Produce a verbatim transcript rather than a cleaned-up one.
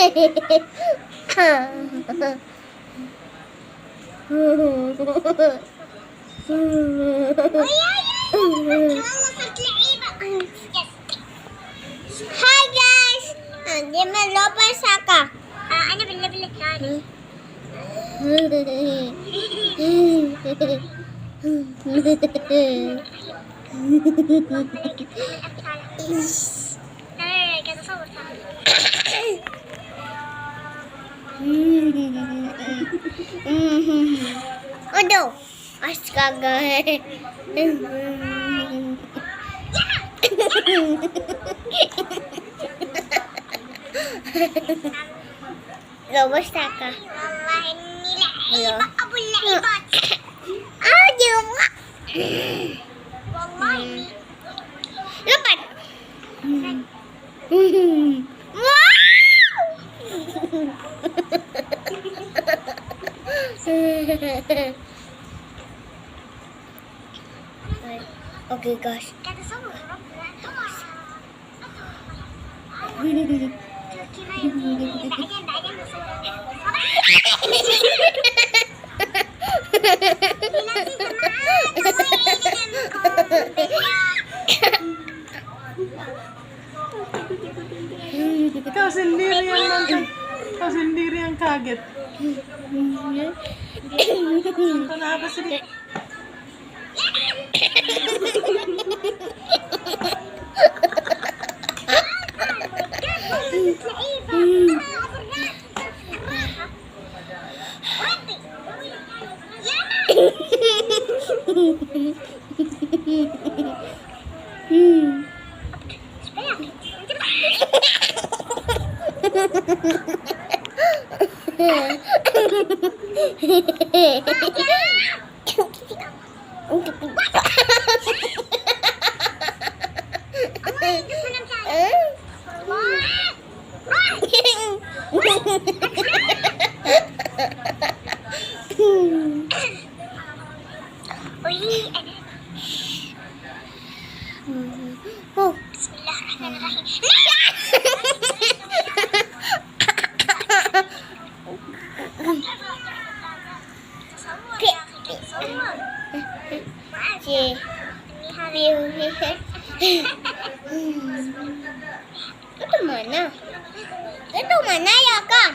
Hi guys. Di Melopa Saka. Ah, ano, bili, bili. Aduh, astaga. Lobos taka. Wallahi nila. Iya. Ibak abul la ibak. Ah, dia. Wallahi. Lepas. Wow. Oke, guys. Kau sendiri yang nonton, kau sendiri yang kaget. Nonton apa sih? Oh, bismillahirrahmanirrahim. Itu mana? Itu mana ya, Kak?